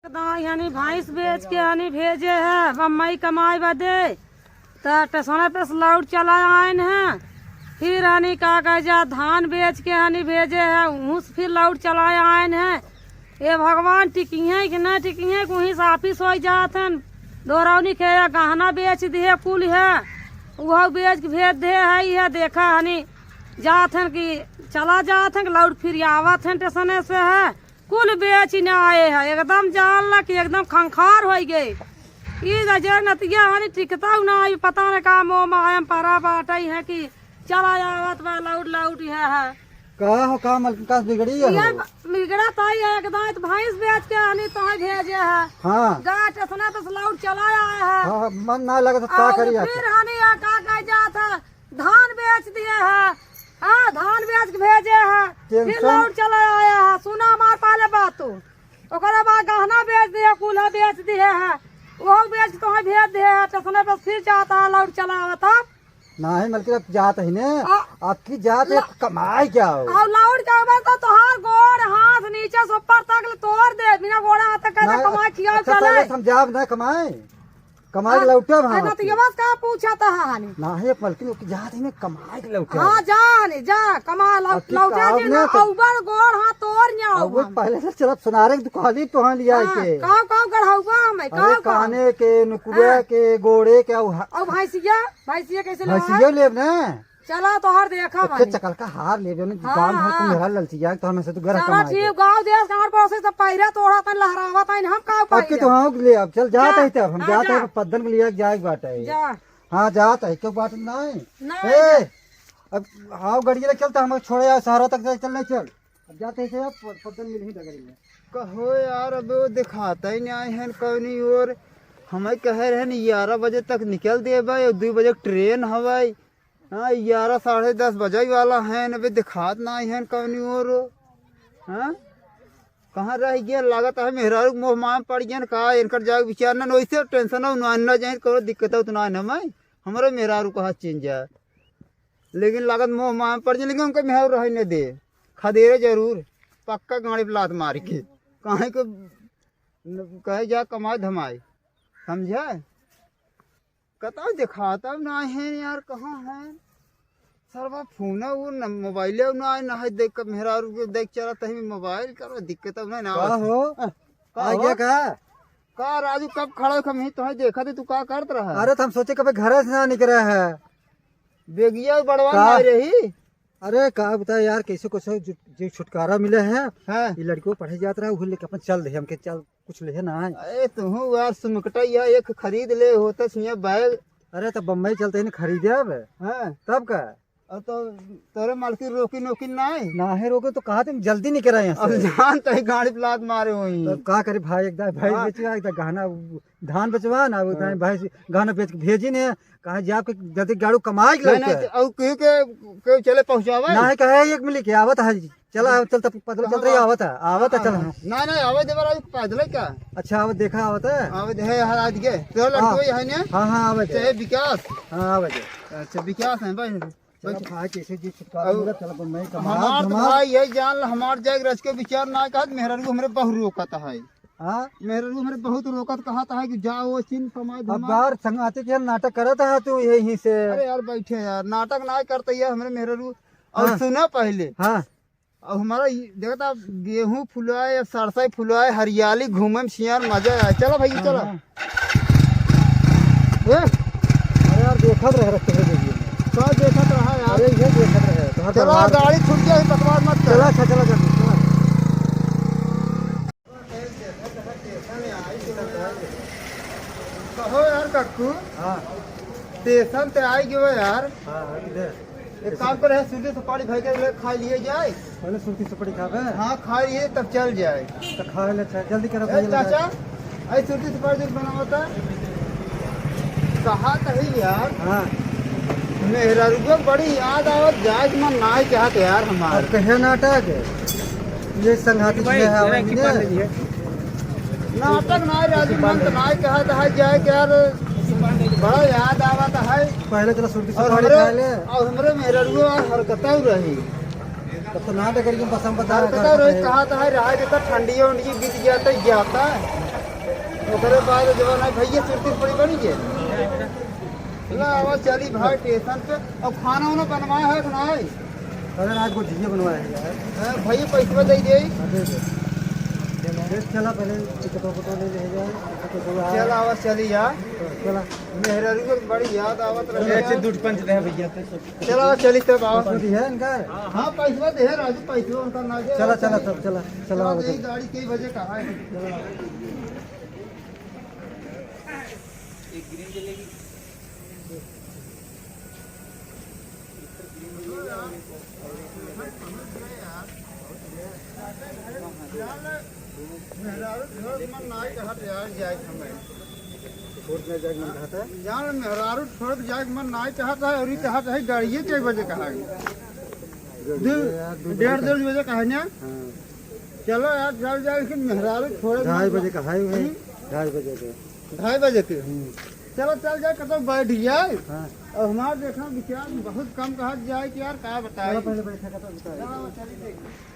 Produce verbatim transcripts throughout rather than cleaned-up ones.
दाई हनी भैंस बेच के हनी भेजे है बम्बई कमाए बदे, त टेसने पे से लौट चला आएन है। फिर हनी का कहे जा धान बेच के हनी भेजे है, उहूँ से फिर लौट चला आएन है। ए भगवान, टिकिहे कि ना टिकिहे, कुहीं से आफिस होइ जात हन। दोरौनी के गहना बेच दिहे कुल है, उहो बेच के भेज दे है। यह देखा हनी जात हन कि चला जात हन कि लौट फिर आवत हन टेसने से है। कुल बेच न आए है, एकदम जान ला कि एकदम खंखार होइ गए। ई नजर नतिया हनी टिकता ना, ई पता न का मोह माया में परा बाटई है कि चला आवत बा, लौट लौट है, है। का हो, का मलकिन, का बिगड़ी है ये हो? बिगड़ा तो ही है एकदम, तो भैंस बेच के हनी तो ही भेजे है। हाँ। गा टेसने पे से लौट चला आए है। हाँ, मन ना लगे तो का और करी आप? फिर हनी यहाँ का कह जात है, धान बेच दिए है। हाँ, धान बेच के भेजे है। फिर टेंशन लौट चला आया है। सुना हमार पहले बात तू। ओकरे बाद गहना बेच दिए, कुल्हा बेच दिए है। वो बेच के तुम्हें भेज दिए है। टेसने पे फिर जाता है, लौट चला आवता। नाही मलकिन, अब जात ही ने। आ, अब की जात है, ला- कमाए क्या हो? और लौट के आवे तो तोहार गोड़ हाथ नीचे से ऊपर तक ले तोड़ दे, बिना गोड़ा हाथ तक कैसे ना, कमाए खियाओ अच्छा, चले? पहले समझाव ना कमाए, कमाए के हाँ, लौटे हम अरे, आपके। तो ये बस का पूछा था हानि? नाही, अब मलकिन, अब की जात ही ने कमाए के लौटे हाँ, हम। जा ने, जा, कमा लौ-, अब की लौटे काम जे ना ना तो अउबर गोड़ हाथ तोड़ न्या अब वो हम। पहले से चलब सुनारे के दुकानी तो हाँ लिया हाँ, के। काव, काव गढ़ौबा हमें, अरे, काव, काव। काने के, नुकुआ हाँ। के, गोड़े के, अउ हा- अउ भैंसिया? भैंसिया कैसे लेवा भैंसिया है? लेब ना। चला तोहर देखा ओके, बानी। चकल का हार लेबे ना, हाँ, गाँव भर को हाँ। मेहरारू ललचिया, तो हमें से तो गरह चला कमाए ठीक, के। गाँव देश गाँव पड़ोसी सब पहिरा तोड़ा तन लहरावा तन, हम का अब के पहिरा? तो हाँ ले, अब चल जात जा, है तब, हम हाँ, जात जा। है, पद्दन के लिया के जाए के बाटे। जा। हाँ, जात है, क्यों बात नहीं? नहीं, ए, जा। अब हाँ, गड़िया ले चलता, हम छोड़े यार, शहरों तक चल, चल, नहीं चल। अब जाते हैं, अब प-, पद्दन मिल ही डगरी में। कहो यार, अब वो दिखाता ही नहीं आए हैं कौनी और। हमें कहे रहे न ग्यारह बजे तक निकल देबे, और दो बजे ट्रेन हवाई। हाँ, ग्यारह, साढ़े दस बजे वाला है न, अबे दिखात ना है कौनी ओर। हाँ, कहाँ रह गया? लागत है मेहरारू के मोह माया पड़ गया न का, इनकर जाए विचार ना, वैसे टेंशन हो ना, ना जाए, करो दिक्कत हो तो ना, ना मैं, हमारे मेहरारू का हाथ चीन जाए। लेकिन लागत मोह माया पड़ जाए, लेकिन उनका मेहरारू रह न दे, खदेरे जरूर, पक्का गाड़ी पे लात मार के, काहे को न-, कहे जा कमाए धमाए, समझे? कतौ देखात ना है यार, कहाँ है? सरवा फोन वो न, मोबाइल ना है, ना है, देख के मेहरारू के देख चला तही में मोबाइल करो, दिक्कत अब ना, ना का आवत। हो? अ, का आ हो? गया का? का राजू, कब खड़ा हो, हम ही तो है, देखा थे, तू का करत रहा? अरे, तो हम सोचे कभी घर से ना निकला है। बेगिया बड़वा का? ना रही। अरे, का बताए यार, कैसे, कैसे जु-, जो छुटकारा मिले है। हाँ। ये लड़कियों पढ़े जात रहा, उहे लेके अपन चल दे, हमके चल कुछ ले ना आए। अरे तुहू यार सुमकटा या एक खरीद ले होता सिया बैग। अरे तो बम्बई चलते ही ना खरीदे अब। हाँ। तब का? और तो तोरे मालकिन रोकी नोकी ना है? ना है रोके तो कहा तुम जल्दी निकल आए यहाँ अब से। जान तही गाड़ी पे लात मारे हुई। तब का करे भाई, एक दाई भैंस हाँ। बेचवा, एक दाई गहना धान बेचवा ना, वो हाँ। दाई भैंस गहना बेच के भेजी ने, कहा जाब के जल्दी गाड़ू कमाए के नहीं, लौटे। नहीं, और केहू के, केहू चले पहुँचावे? ना है, कहे एक मिली के आवत है जी। चला, चल, तब पैदल चल रही, आवत है, आवत है, चल। हाँ। ना, ना, आवे देवर, अभी पैदल है क्या? अच्छा, आवत देखा, आवत है। आवे दे, है, हर आज के। तो हाँ। लड़को ये है ने? हाँ, हाँ, आवे दे। चाहे विकास। हाँ, आवे दे। अच्छा, विकास है भाई। चलो, बैठ। भाई, कैसे जी छुटकारा अब मिला, चलो, मैं कमा, हमार तो धमाल। भाई, यही जान ला, हमार जाए रच के विचार ना कहत, मेहरारू हमरे बहुत रोकत है। हाँ? मेहरारू हमरे बहुत रोकत कहत है कि जाओ, चिन कमाए अब धमाल। बार संगाते के नाटक करत है तू यही से। अरे यार, बैठे यार, नाटक ना करते यार, हमरे मेहरारू। और हाँ। सुना पहले। हाँ। अब हमारा ये, देखता, गेहूं फुलाए, अब सरसों फुलाए, हरियाली घूमे में सियान मजा आए। चलो भैया, चलो। हाँ। ए? अरे यार, देखत रहे, रखते हैं वीडियो में। का देखत रहा यार? अरे, ये देखत रहे, तोहर चलो, दरबार। गाड़ी छूट गया, बकवास मत कर। चला, अच्छा, चला, चला, चला। कहो यार कक्कू। हाँ। स्टेशन ते आई गयो यार। हाँ, हाँ, इधर। एक काम करे, सुरती सुपारी भाई के लिए खा लिए जाए। पहले सुरती सुपारी खाबे? हाँ, खा लिए तब चल जाए। तो खा ले, अच्छा, जल्दी करो ए, भैया, चाचा, लगा। आई सुरती सुपारी जो बनावता। कहा कही यार। हाँ। मेहरारुआ बड़ी याद आवत, जाए के मन नाय चाहत यार हमार। अब कहे नाटक, ये संघाती भाई, चीजें हैं, जरा एक ही हमने। पान दे दिए। नाटक ना राजू, मन तो ना कहत है जाए के यार, बड़ा याद आवत है। पहले चलो सुरती और सुपारी हमरे, खा ले। और हमरे मेहरारुआ हरकतौ रही। तब तो नाटक करके पसंद बता हरकतौ रही, कहत है रहा के तो ठंडी उंडी बीत जाता ही जाता है। ओकरे बाद जब ना भैया सुरती पड़ी बनी के। ला, आवा चली भाई स्टेशन पे। अब खाना उना बनवाए है कि नहीं? अरे, आज गोजिया बनवाए है यार। हाँ, भैया पैसवा दे दे। हाँ, दे दे। देख, चला पहले टिकट उकट ले ले जाए। चल, आवा चली यार। चला। मेहरारू के बड़ी याद आवत रहे यार। दूध पंच दे भैया। चला, चली तब आओ। पैसा दिया है इनका? हाँ, पैसवा दे है राजू, पैसवा उनका ना दे। चला, चला, तब चला, चला, चला, आओ, यही चला। गाड़ी कई बजे का है? एक ग्रीन चलेगी। मेहरारू छोड़ के मन नाई चाहत यार, जाए के हमें। छोड़ के जाए के मन चाहत है? जान, मेहरारू छोड़ के जाए के मन नाई चाहत है, और ये चाहत है गाड़िए के बजे कहा है। गाड़िए दो, यार, दो बजे डेढ़, का। डेढ़ बजे कहा है ना? हाँ। चलो यार, चल जाए, लेकिन मेहरारू छोड़ के ढाई मन बजे का है भाई, हम्म? ढाई बजे के। ढाई बजे के? हम्म। चलो, चल जाए, कतौ बैठ जाए। हाँ। और हमार देखा विचार बहुत कम कहा जाए कि यार, का बताई? चलो, पहले बैठा, कतौ बताई। चलो, चलिए देखिए।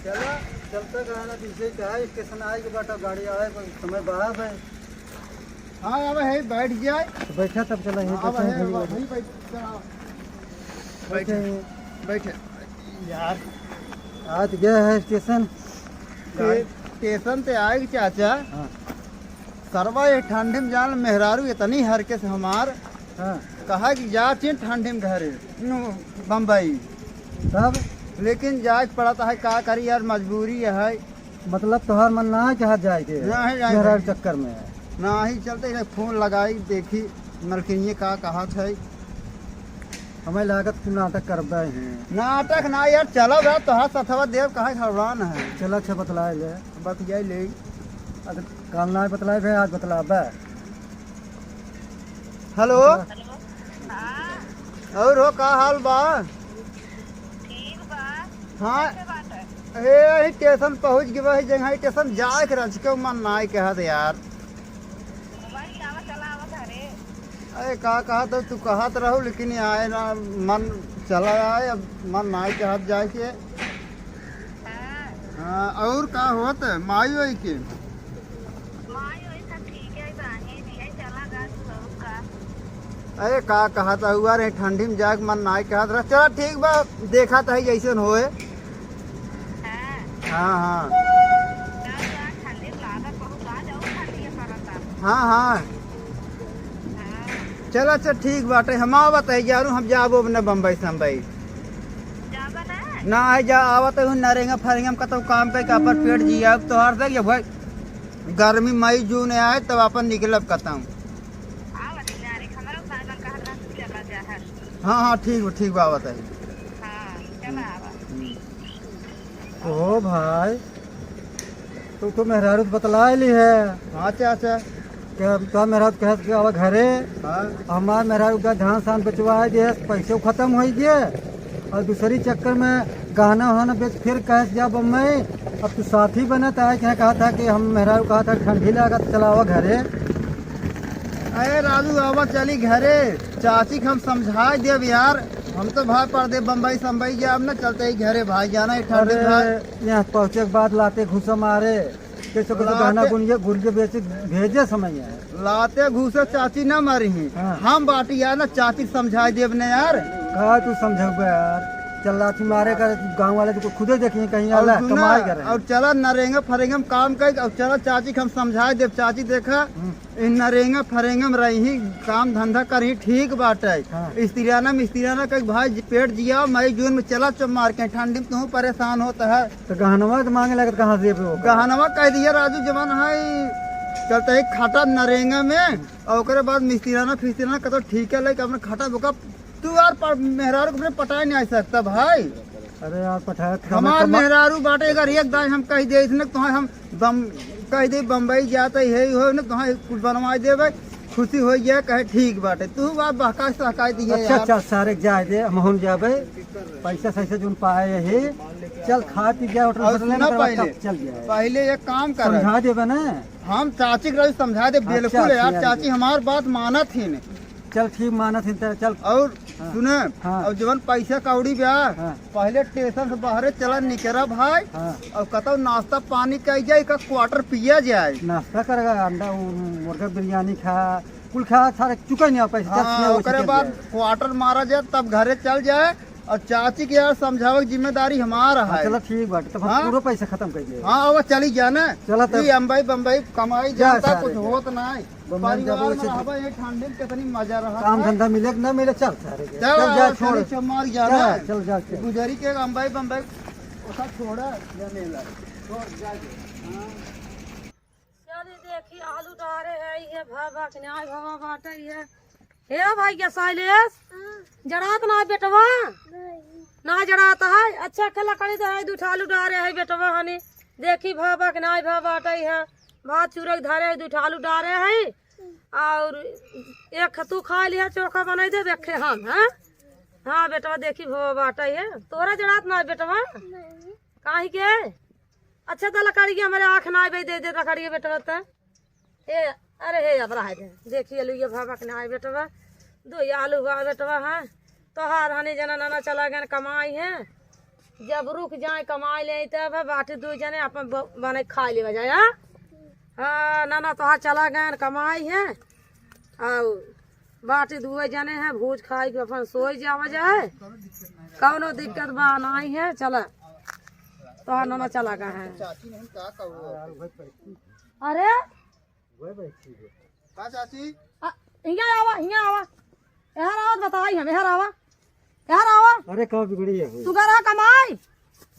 चला, चलता कहा ना, पीछे का है, स्टेशन आए के बाटा, गाड़ी आए, कोई समय बड़ा है। हाँ, अब है, बैठ जाए। तो बैठा, तब चला, यहीं हाँ, बैठा, है, यहीं अब बैठा। वहीं बैठ, चला। बैठे, बैठे। बैठे। यार, आज गया है स्टेशन। स्टेशन ते आए चाचा। हाँ। सरवा ये ठंडी में जान मेहरारू इतनी हरके से हमार हाँ। कहा कि जा चीन ठंडी में घरे, नु, बम्बई। तब? लेकिन जाए के पड़त है, का करी यार, मजबूरी है। मतलब तोहार मन ना चाहत जाए के? ना है जाए मेहरारू के। चक्कर में? ना ही चलते, इधर फोन लगाई, देखी मलकिनिये का कहत है। हमें लागत तू नाटक करबे हैं। नाटक ना यार, चलो बा, तोहार सथवा देव कहाँ घबरान है। चल अच्छा बतलाए ले। बतियाई ले। अगर काल ना बतलाए बे, आज बतलाबे। हेलो। हेलो। हाँ। और हो, का हाल बा? ठीक बा। हाँ। कैसे बात है? हे, यही स्टेशन पहुँच गए, वही जगह स्टेशन जाए के रच के मन नाई कहत यार। भाई, आवा, चला, आवा घरे। अरे, का कहत हो, तू कहत रहू, लेकिन आए ना, मन चला आए, अब मन नाई कहत जाए के। हाँ। हाँ, और का होत है, माई वाई के? माई वाई सब ठीक है, बहनी भी है, चला गा तू, और का? अरे, का कहत हुआ रे, ठंडी में जाए के मन नाई कहत रहा। चला, ठीक बा, देखत है जैसन होए। हाँ। हाँ, हाँ। चल, आज ठंडी लागत बहुत, आज और ठंडी है परत। हाँ, हाँ। हाँ। चल, अच्छा, ठीक बाटे, हम आवत है यारू, हम जाबो अपने बम्बई सम्बई। जाबा ना? ना है, जा, आवत है, नरेंगा फरेंगा में कतौ काम कई का पर पेट जिया, अब तोहार देख, ये भाई, गर्मी मई जून आए, तब अपन निकलब कतौ। आवत है, नारे, हमारा साइकिल कहाँ रख के चला जा है। हाँ, हाँ, ठीक बा, ठीक बा, आवत है। हाँ, चला आवा। हम्म। ओ भाई, तू तो मेहरारू से बतला ली है। हाँ चाचा। क्या तो मेहरारू कहे कि अब घरे? हाँ। हमार मेहरारू का धान सान बेचवा दिए, पैसे खत्म हो गए, और दूसरी चक्कर में गहना वहना बेच फिर कहे जा बम्बई। अब तू साथी बने तो आए के कहा था कि हम मेहरारू कहा था ठंडी लागत, चलावा घरे। अरे राजू, आवा चली घरे, चाची के हम समझाए देब यार। हम तो भाई परदेस बम्बई सम्बई जाब ना, चलते ही घरे भाई, जाना ही ठंडी अरे, भाई। यहाँ पहुँचे के बाद लाते घुसा मारे, कैसे कैसे लाते गहना गुनिया गुरिया बेच भेजे समय है। लाते घुसे चाची ना मारी ही। हाँ। हम बाटी यार ना, चाची के समझाए देब ना यार। का तू समझाऊगा यार, चल लाठी मारे कर गाँव वाले तो खुदे देखिए कहीं और आला सुना, कमाई कर रहे हैं। और चला नरेंगे फरेंगे में काम कर, और चला चाची के हम समझाए देब। चाची देखा, हम्म। इ नरेंगा फरेंगा में रही, काम धंधा करही, ठीक बाटे। हाँ। स्त्रियाना मिस्त्रियाना के भाई पेट जिया, मई जून में चला चुप मार के, ठंडी में तू परेशान होत है। तो गहनवा के मांगे लगत कहाँ से देबे ओकर? गहनवा कह दिया राजू जवान है, चलते ही खाटा नरेंगा में, और ओकरे बाद मिस्त्रियाना फिस्त्रियाना कतो ठीक है, लेके अपने खाटा बोका तू यार पर मेहरारू के अपने पटाए नहीं आ सकता भाई। अरे यार, पठाया था हमार हमें कमा- मेहरारू बाटे, अगर एक दाई हम कह दे इसने तो हम बम-, कह दे बम्बई जाते है हो ना, तो कुछ बनवा देबे, खुशी हो गया, कहे ठीक बाटे। तू बात बहका सहका दिए अच्छा, यार। अच्छा, सारे के जाए दे, हम हम जाबे, पैसा सैसा जोन पाए है, चल खा पी गया होटल और होटल में, सुना ओकरे बाद पहले, तब चल गया है। पहले एक काम कर, समझा देबे ना। हम चाची के रही समझा दे, अच्छा, बिल्कुल यार, अच्छा, चाची अच्छा। हमार बात मानत ही नहीं। चल ठीक मानत ही, चल। और हाँ। सुने, हाँ। अब जवन पैसा कौड़ी बा, हाँ। पहले स्टेशन से बाहरे चला निकरा भाई, हाँ। और कतौ नाश्ता पानी कई जाए, का क्वार्टर पिया जाए। नाश्ता करेगा, अंडा, उ, मुर्गा बिरयानी खा, कुल खा, सारे चुका नहीं पैसा, हाँ, चल, ओकरे बाद क्वार्टर मारा जाए, तब घरे चल जाए। और चाची के यार समझावे के जिम्मेदारी हमार हाँ, है। चलो ठीक बाटे, तब हम हाँ? पूरा पैसा खत्म कर दिए। हाँ, अब चली जाना। चला तब। ई अम्बई बम्बई कमाई जा जाता, सारे कुछ के। होत ना है। बम्बई परिवार जाबो में से रहबा, ये ठंडी में कितनी मजा रहा काम है। धंधा मिले कि ना मिले, चल सारे के। चल, चल जा, चल, छोड़। चल, चल, मार जाना चल, है। चल जा, चल। गुजरी के अम्बई बम्बई ओसा छोड़ा, जाने ला। छोड़, जा दे। हाँ। चली देखी, आलू डारे है, ये भवा के नाई भवा बाटे ये। हे भैया शैलेश, हाँ। जड़ात ना बेटवा? नहीं। ना जड़ात है? अच्छा, के लकड़ी दे है, दू ठो आलू डारे है बेटवा हनी। देखी भवा के नाई भवा बाटे है। भात चूरक धरे है, दू ठो आलू डारे है। हम्म। और एक तू खा लिया, चोखा बनाई दे, देखे हम, हाँ? हाँ बेटवा, देखी भवा बाटे है। तोरा जड़ात ना बेटवा? नहीं। काहे के? अच्छा, तो लकड़िया हमरे आँख ना आवे, दे दे लकड़िया बेटवा त। ए, अरे हे, अब रह दे। देखिए, लुइया भाभा के ना आए बेटवा। दो आलू बा बेटवा, हाँ। तोहार हनी जना नाना चला गए कमाई है। जब रुक जाए कमाई ले, तब बाटी दो जने अपन ब-, बने खा लेवा जाए, हाँ? हाँ, नाना तोहार चला गए कमाई है। आओ, बाटी दुए जने हैं, भूज खाई के अपन सोई जावा जाए। कौनो दिक्कत बा नाई है, चला। तोहार नाना चला गए हैं। चाची नहीं का कहो? अरे, वह बैठी है। का चाची? आ, हियाँ आवा, हियाँ आवा। यहाँ आवा, बताई हम, यहाँ आवा। यहाँ आवा। अरे, का बिगड़ी है? तू गया रहा कमाई?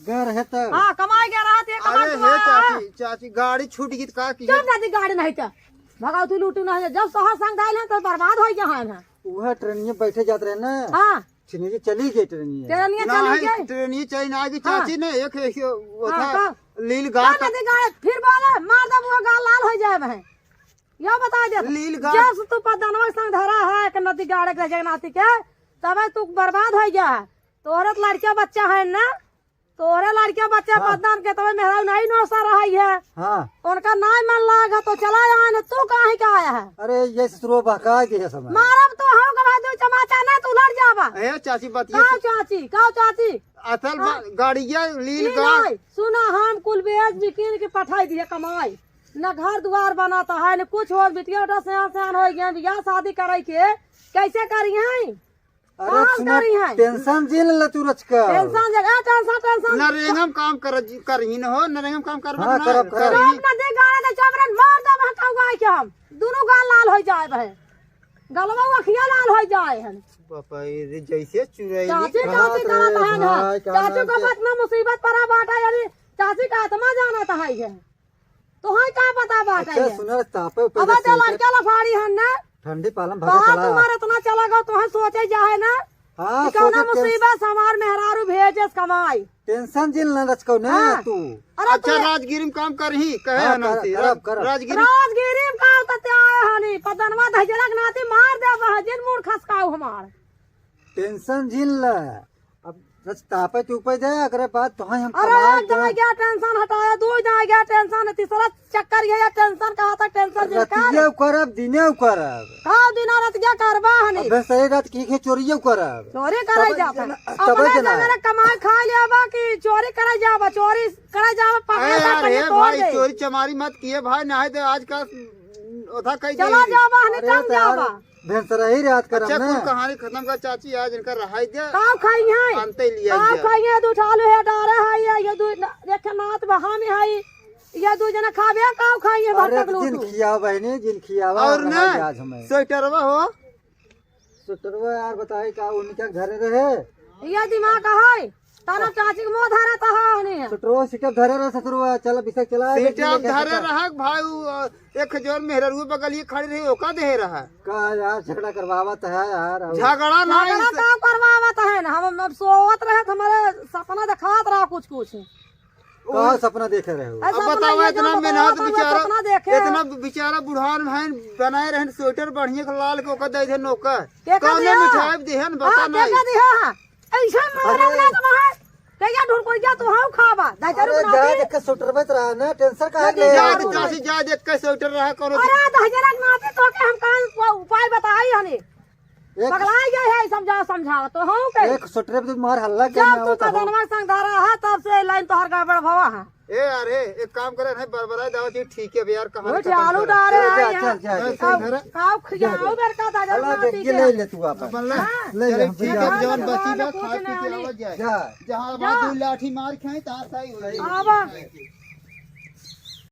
घर है तो। हाँ, कमाई गया रहा, ते कमाई अरे, तू हे आया। चाची, चाची, गाड़ी छूट गई तो का की? चुप रहती, गाड़ी नहीं तो। भगवती लूटू नहीं, जब तोहर संग आइल हैं, तो बर्बाद हो गया है ना। वह ट्रेन में बैठे जात रहे ना। हाँ। छिने जी चली गई ट्रेन में। ट्रेन में ना चली है, गई। ट्रेन में चली ना गई, हाँ। चाची ने एक, एक, वो हाँ, था, का? लील का गाल का नदी गाल, फिर बोले, मार दे, वो गाल लाल हो जाए बहन। यो बता दे, लील गाल। जब से तू पदनवा संग धरा है, एक नदी गाड़े के जगन्नाथी के, तबे तू बर्बाद हो गया है। तोहरे तो लड़किया बच्चा है ना, तोहरे लड़किया बच्चा हाँ। पदन के तबे मेहरारू नहीं नौसा रही है। हाँ। उनका नाई मन लाग है तो चला आए ना, तू काहे का आया है? अरे ये ससुरो बहका गई है समय। मारब तो हो गवा दो चमाचा ना, तू लड़ जाबा। ए चाची बतिया काव चाची, काव चाची? असल हाँ। बा-, गाड़िया लील ई गाल। नहीं, सुना हम कुल बेच बिकिन के पठाई दिए कमाई। न घर दुआर बनाता है, न कुछ हो, बिटिया बेटा सयान सयान हो गया, बियाह शादी करे के, कैसे करी है? अरे काम सुना, करी है। टेंशन जिन ले तू रचका। टेंशन जे, ए, टेंशन, टेंशन। नरेंगम काम कर, करही न हो, नरेंगम काम कर हाँ, बना, करब, करब। करही। बाप ना दे गाड़े दे चमरन, मार दे बहन कौआ के हम। दुनू गाल लाल हो जाए बहन। गलवा अखिया लाल हो जाए हन। बापा रे, जैसे चुड़ैली। चाची, कहाँ चाची, रे कहाँ बहन है? भाई, कहाँ चाची को के? इतना मुसीबत पड़ा बाटा, यानी चाची का आत्मा जाना था है। तोहई का पता बाटे अच्छा, ये? सुना, तापे ऊपर अब बस तो ये लड़का लफाड़ी हन ना। ठंडी पालम भागा कहाँ चला। तुम्हारे इतना चला गो, तोहे सोचे जाए ना हाँ, कि कौना सोचे टेंस- मुसीबत से हमार मेहरारू भेजे कमाई। टेंशन जिन न रचको ना हाँ। तू। अरे अच्छा, तू राजगिरी में काम करही, कहे हाँ, है ना कर-, ती, करब, राज-, करब। राजगिरी। राजगिरी में का होता ते आए हनी, पदनवा धजलक नाती मार दे बह, जिन मूड़ खसकाऊ हमार। टेंशन जिन ले। अब रच तापे चुपे जाए, अगरे बात तो है हम अरे कमाए एक तो दाई गया टेंशन हटाया, दो दाई गया टेंशन, तीसरा चक्कर ये या टेंशन कहा था, टेंशन जिन कर। रतिया करब, दिने करब। का दिना रतिया करबा हनी? अबे सही रात की के चोरियो करब। चोरी करे तबे जाता। जना-, तबे अपने जना। जंगल कमाए खा लेबा कि चोरी करे जाबा, चोरी करे जाबा, पकड़े अरे जाबा, यार, पहले हे तोड़ भाई, दे। चोरी चमारी मत किए भाई, ना है तो आज का ओथा कह चला दे। जाबा हनी, अरे कम तो यार, जाबा। भेंसरही रात करम अच्छा, ना। कुल कहानी खत्म कर चाची, आज इनका रहाई दे। काव खाई है? अंते लिया काव गया। खाई है? दू ठालो है, डारे है, ये, ये दू न-, देखे नात बहा में है, ये दू जना खाबे, काव खाई है? अरे भटक तो जिन लोटू। खिया बहनी, जिन खियावा, और रहाई ना, आज हमें। स्वेटरवा हो? स्वेटरवा यार बताई का उनके घरे रहे? ये दिमाग है। ताना चाची के मुंह धरा तो हो नहीं है। ससुरो सिकप धरे रहे ससुरो, चल बिसक चला, सीटा लेके धरे ससुरो। रहा भाई, उ, एक जोर मेहररुआ बगलिए खड़ी रही, ओका दे रहा। का यार, झगड़ा करवावत है यार, और झगड़ा ना झगड़ा इस- का करवावत है ना, हम अब सोवत रहे तो हमारे सपना दिखात रहा कुछ कुछ। का सपना देखे रहे हो? अरे अब सपना बताओ, ये इतना जो मेहनत बताओ, बेचारा, सपना देखे। इतना बेचारा बुढ़ान भाई बनाए रहन स्वेटर बढ़िया के लाल के ओका दे दे नौका। के का कौने दिया? मिठाई देहन बता हाँ, के नहीं। का दिया? ऐसे मारे अरे। ना तो है। कहिया ढुरकोइया तू हऊ खाबा, दहिजरक अरे जा नाती। देख के स्वेटर बेच रहा है ना, टेंशन काहे ले ले जा रहा तू? चाची, जा देख के स्वेटर रहा, कोनो अरे दहिजरक नाती, तो के हम कहाँ उप-, उपाय बताई हनी? एक पगलाई गए है, समझा, समझावा तो हम के। एक सुटरे पे तो मार हल्ला जब करना तू होता हो। कदनवा संग धरा है, तब से लाइन तोहर गड़बड़ भवा है। ए यार, ए, एक काम करे, नहीं बरबरा जाओ जी, ठीक है भैया, यार, कहानी उठ, खत्म आलू करो। डारे चल, आई चल, हैं। चल, चल, बस चल। इधर है। खाओ, खियाओ, जा। बेर का दादा, अल्लाह माटी देख, ये ले, ले तू आपन। अपन ले, हाँ। ले, ले, चलो, हम ठीक है, जा। जवन बची बा, खाए पी के आवा जाए। जा। जहाँ जा। बाबू लाठी मार खाए, तहाँ सही हो जाए। आवा।